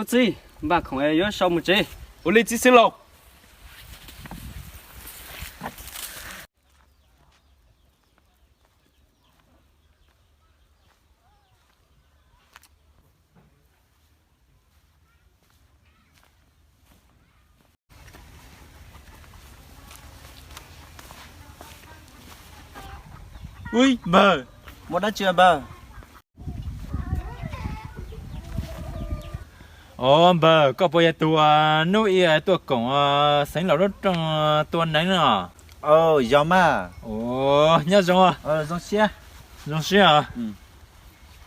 Txiv, npaj khoom es yuav sau mus tsev. Ua li txiv xeev laus. Ub npawg, muaj dab tsi npawg? Os npawg, koj puas yog tus hnub ib tuaj koom xeev laus lub rooj tua neev no? Yog mas. Nyob zoo. Zoo siab. Zoo siab.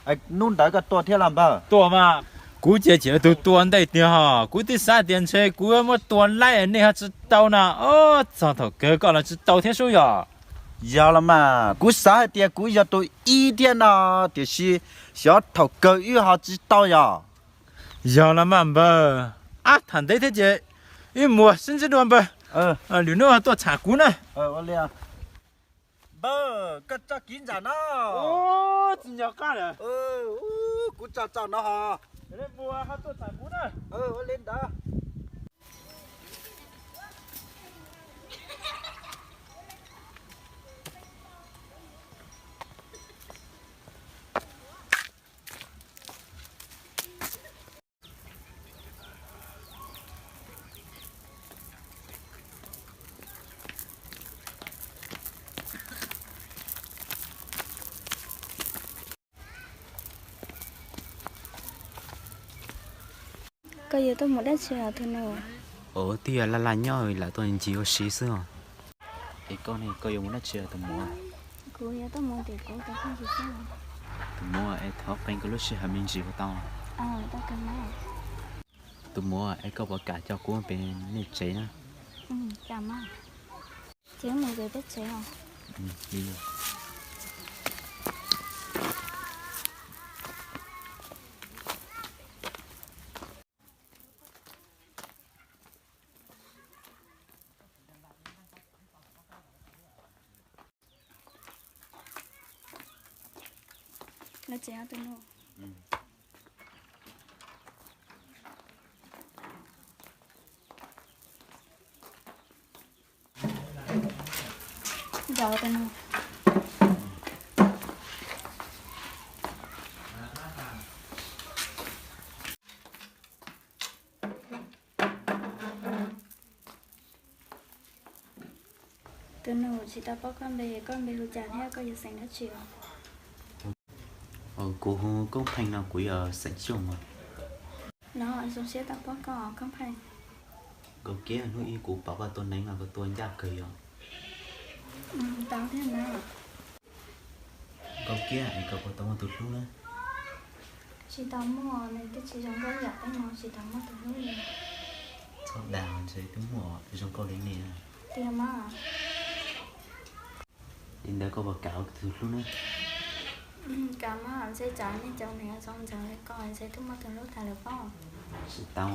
Hnub ntawd koj tua thiab los npawg? Tua mas, kuv ces tsis yog tus tua ntej tiag hos, kuv twb xav tias ntshe kuv muab tua laib nej ho tsis tau na. Os, txog thaum kawg koj los tsis tau thiab sub yog? Yog los mas, kuv xav hais tias kuv yog tus ib thiab no, tiam sis xyov thaum kawg wb ho tsis tau yog. Yog los mas npawg, ab tham ntev thiab ces wb mus sib ntsib dua npawg. Lwm hnub tuaj tsham kuv na. Npawg, koj tso kiv ntsam no. Tsis nco qab lawm. Kuv tso tso no ho. Mus ho tuaj tsham kuv na. Ua li ntawd. Koj yuav tuaj mus dab tsi os tus nus? Ua twb yog laj laj nyob lawm tuaj ncig ua si xwb os. Es koj ne, koj yuav mus dab tsi tus muam? Kuv yuav tuaj mus tim kuv tus phooj ywg xwb. Tus muam es thov qee koj lub sij hawm me ntsis puas tau? Tus muam es koj puas kam coj kuv pem nej tsev na? Ces mus pem peb tsev os. Tus nus, tsis tau paub koj npe, koj npe hu cas thiab koj yog xeem dab tsi os? Kuv hu Koob Pheej no, kuv yog xeem Xyooj os. No zoo siab tau paub koj Koob Pheej. Nkauj Kiab, hnub ib kuv pom koj tua neev los koj tua ncaj kawg yom. Tau thiab na. Nkauj Kiab, es koj puas tau muaj tus hlub na? Tsis tau muaj, nws twb tsis zoo nkauj yam peb no, tsis tau muaj tus hlub li. Txhob dag, ntshe twb muaj zoo nkauj li nej. Tiag mas. Li ntawd koj puas kam ua tus hlub na? Kam mas, ntshe tsam nej cov niam zoo ntxawm li koj ntshe twb muaj tus hlub tas lawm pob. Tsis tau,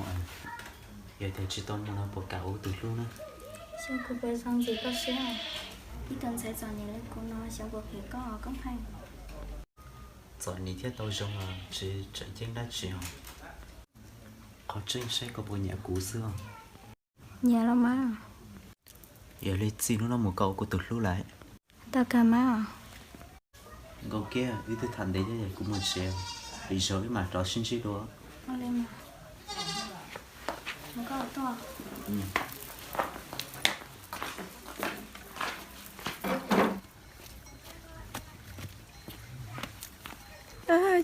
yog tias tsis tau muaj no puas kam ua tus hlub na? Xyov kuv puas zoo ntxim koj siab, ib tug ntxhais txom nyem li kuv no xyov puas phem koj Koob Pheej. Txom nyem thiab tau zoo los tsis tseem ceeb dab tsi os. Qhov tseeb saib koj puas nyiam kuv xwb os. Nyiam los mas. Yog li txij hnub no mus koj ua kuv tus hlub lawm. Tau kawg mas. Nkauj Kiab, wb twb tham ntev thiab, kuv mus tsev, lwm zaus wb mam rov sib ntsib dua.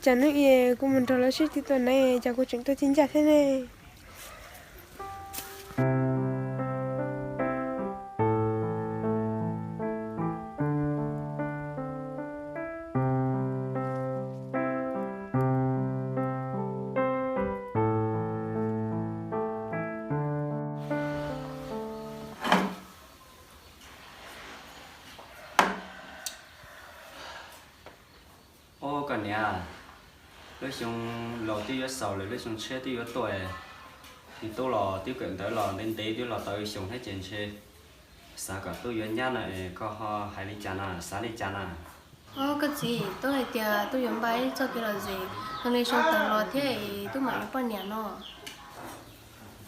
Cas hnub ib kuv mus nrog lawv sib tw tua neev, cas kuv tseem tuaj txij ncaj thiab ne? Ub koj niam, lub xyoo laus twb yuav xaus lawm, lub xyoo tshiab twb yuav tuaj, tus tub los twb kawm ntawv los ntev ntev twb los tau xyoo thiab ces ntshe xav kom tub yuav nyab no es koj ho hais li cas na, xav li cas na? Ub koj txiv, tub hais tias tub yuav npaj ib txoj kev lom zem, zoo li xyoo tas los thiab es tub mam yuav poj niam no.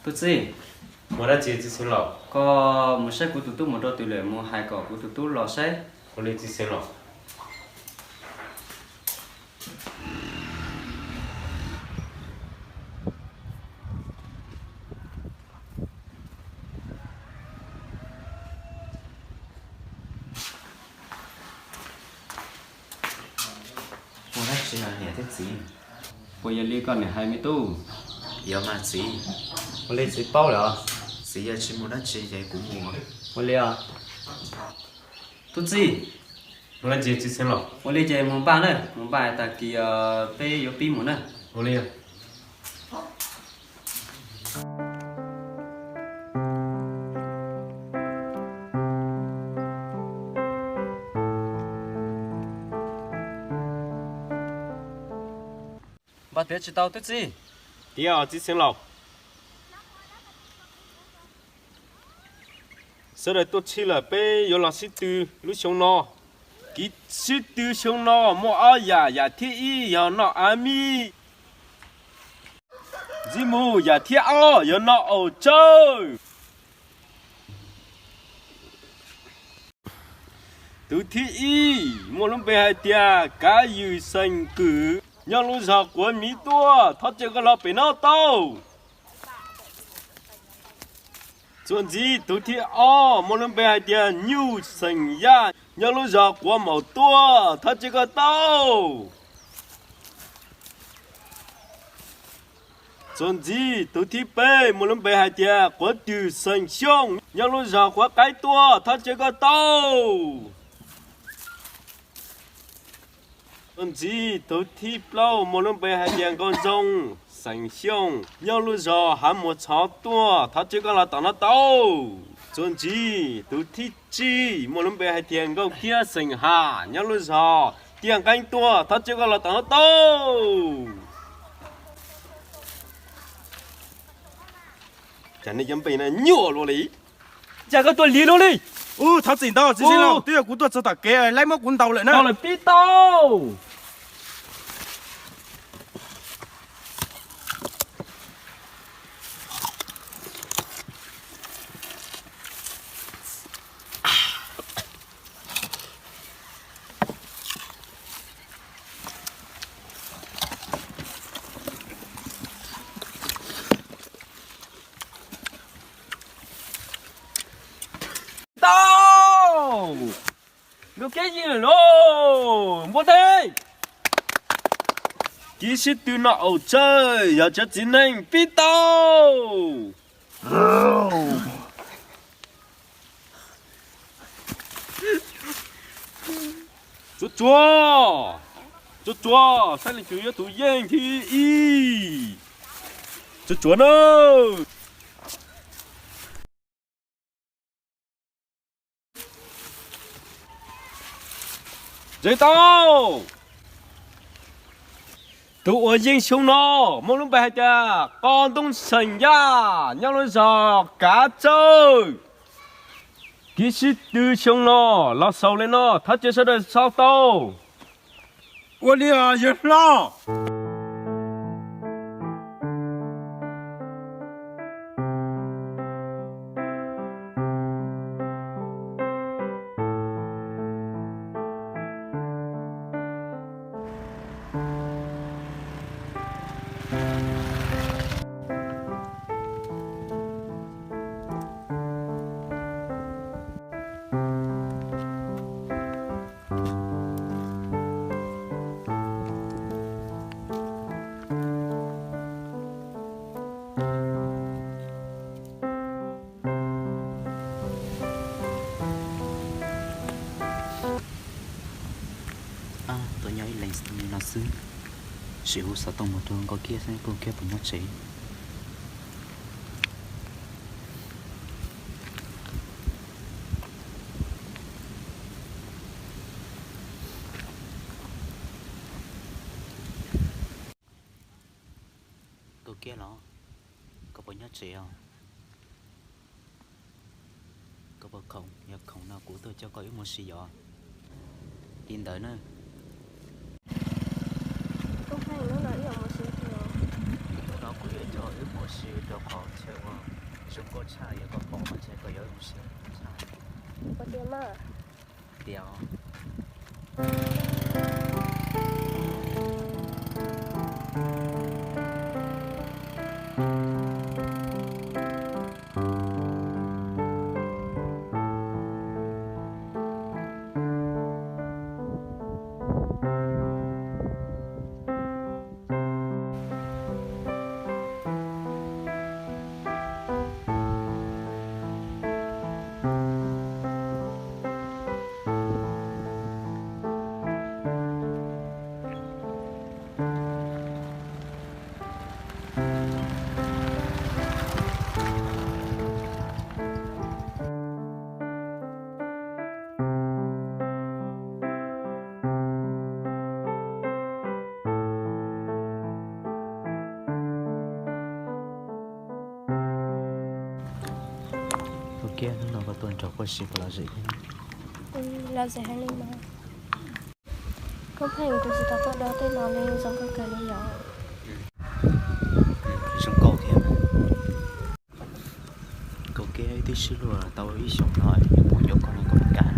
Tub txib, mus dab tsi txiv xeev laus? Koj mus saib kuv tus tub mus rau twg lawm, mus hais kom kuv tus tub los saib. Ua li txiv xeev laus. Ua dab tsi niam thiab txiv? Puas yog li koj niam hais me tub? Yog mas txiv. Ua li txiv paub lawm os. Txiv yog tsis mus dab tsi ces kuv mus. Ua li os. Tub txib, mus dab tsi txiv xeev laus? Ua li ces mus npaj na, mus npaj tag kis peb yuav pib mus na. Ua li. Npaj tiav tsis tau tub txib? Tiav os txiv xeev laus. Sawv daws tuaj txhij lawm, peb yuav los sib tw lub xyoo no. Kev sib tw xyoo no muaj ob yam, yam thib ib yog noj av mij ntxiv mus, yam thib ob yog noj aus tsawb. Tus thib ib muaj lub npe hais tias Kav Yws xeem Kwm, nyob lub zos Quav Miv tuaj, thov caw koj los pem no tau. Txuas ntxiv tus thib ob muaj lub npe hais tias Nyuj xeem Yaj, nyob lub zos Quav Maum tuaj, thov caw koj tau. Txuas ntxiv tus thib peb muaj lub npe hais tias Quav Twm xeem Xyooj, nyob lub zos Quav Qaib tuaj, thov caw koj tau. Txuas ntxiv tus thib plaub muaj lub npe hais tias Nkauj Zoo xeem Xyooj, nyob lub zos Hav Muas Txhov tuaj, thov caw koj los tom no tau. Txuas ntxiv tus thib tsib muaj lub npe hais tias Nkauj Kiab xeem Ham, nyob lub zos Tiaj Nqeeb tuaj, thov caw koj los tom no tau. Cas nej cov npe no nyuaj luaj li. Cas koj tuaj lig luaj li. Ub, thov txim ntau txiv xeev laus, twb yog kuv tuaj txog tom kev laib muab kuv ntaus lawm na. Tau lawm pib tau. Tau! Nkauj Kiab yeej lawm lauj, npua teb! Kev sib tw no aus tsawg, yog cov txiv neej pib tau! Tsuag tsuag, tsuag tsuag, saib leej twg yog tus yeej thib ib. Tsuag tsuag nawb. Zeem tau. Tus uas yeej xyoo no muaj lub npe hais tias Qos Ntoo xeem Yaj, nyob lub zos Kav Tsawj. Kev sib tw xyoo no los xaus li no, thov caw sawv daws sau tau. Ua li os yawg hlob. Tuaj nyob ib leeg li no xwb, sim hu xov tooj mus rau Nkauj Kiab saib Nkauj Kiab puas nyob tsev. Nkauj Kiab los, koj puas nyob tsev os? Koj puas khoom? Yog khoom no kuv tuaj coj koj wb mus si yos. Li ntawd na. Hnub no kuv yuav coj wb mus si rau Qhov chaw uas zoo nkauj tshaj, yog koj pom mas ntshe koj yuav zoo siab tshaj. Ua tiag mas. Tiag. Ua kiag hnub no koj tuaj nrog koj siv puas lom zem thiab? Lom zem heev li mas. Koob Pheej, kuv tsis tau tuaj do tej no li, zoo nkauj kawg li yom. Zoo nkauj thiab. Koob Kiab, wb twb sib hlub tau ib xyoos no, yuav mus yuav koj no koj puas kam?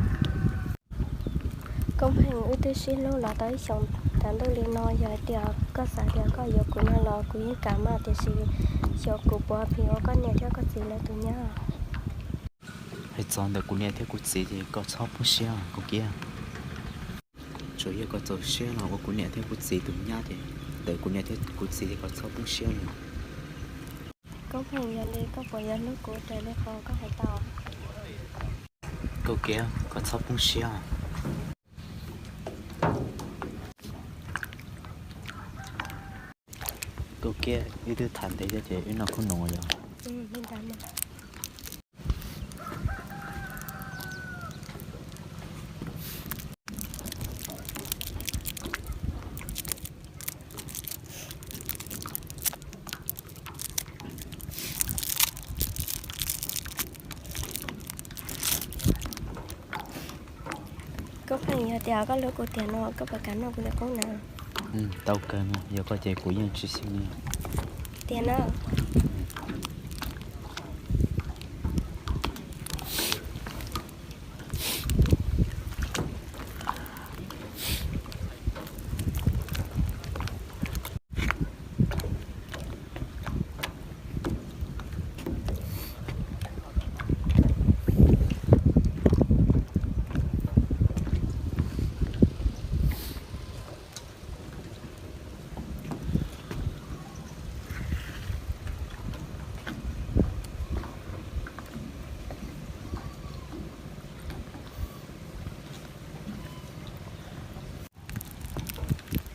Koob Pheej, wb twb sib hlub los tau ib xyoos tas ntuj li no, yog hais tias koj xav tias koj yuav kuv no los kuv yeej kam mas, tiam sis xyov kuv puas phim ua koj niam thiab koj txiv lawv tus nyab. Hais txog ntawm kuv niam thiab kuv txiv ces koj txhob poob siab Koob Kiab. Tsuas yog koj txaus siab los ua kuv niam thiab kuv txiv tus nyab ces, ntawm kuv niam thiab kuv txiv ces koj txhob poob siab li. Koob Pheej, yog li koj puas yuav hlub kuv raws li qhov koj hais tau? Koob Kiab, koj txhob poob siab. Koob Kiab, wb twb tham ntev thiab ces wb noj khub noom yom. Koob Pheej, yog tias koj hlub kuv tiag no koj puas kam noj kuv tus qoob na? Tau kawg no, yog koj ces kuv yeej tsis xyeej li. Tiag na?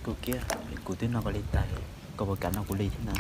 Koob Kiab, kuv twb noj koj li tag, koj puas kam noj kuv li thiab na?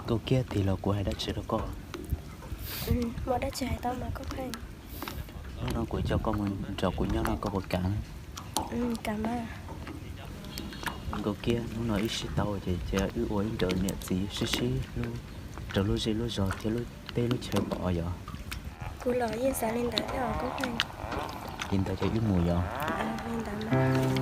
Koob Kiab, tig los kuv hais dab tsi rau koj? Muaj dab tsi hais tau mas Koob Pheej. Hnub no kuv coj koj mus nrog kuv nyob no koj puas kam? Koob Kiab, hnub no wb sib tau ces cia wb ua ib nrawm niam txiv sib sib hlub rau lub zej lub zog thiab lub teb lub chaw pom yom. Kuv los yeej xav li ntawd thiab os Koob Pheej. Li ntawd ces wb mus yom. Li ntawd mas.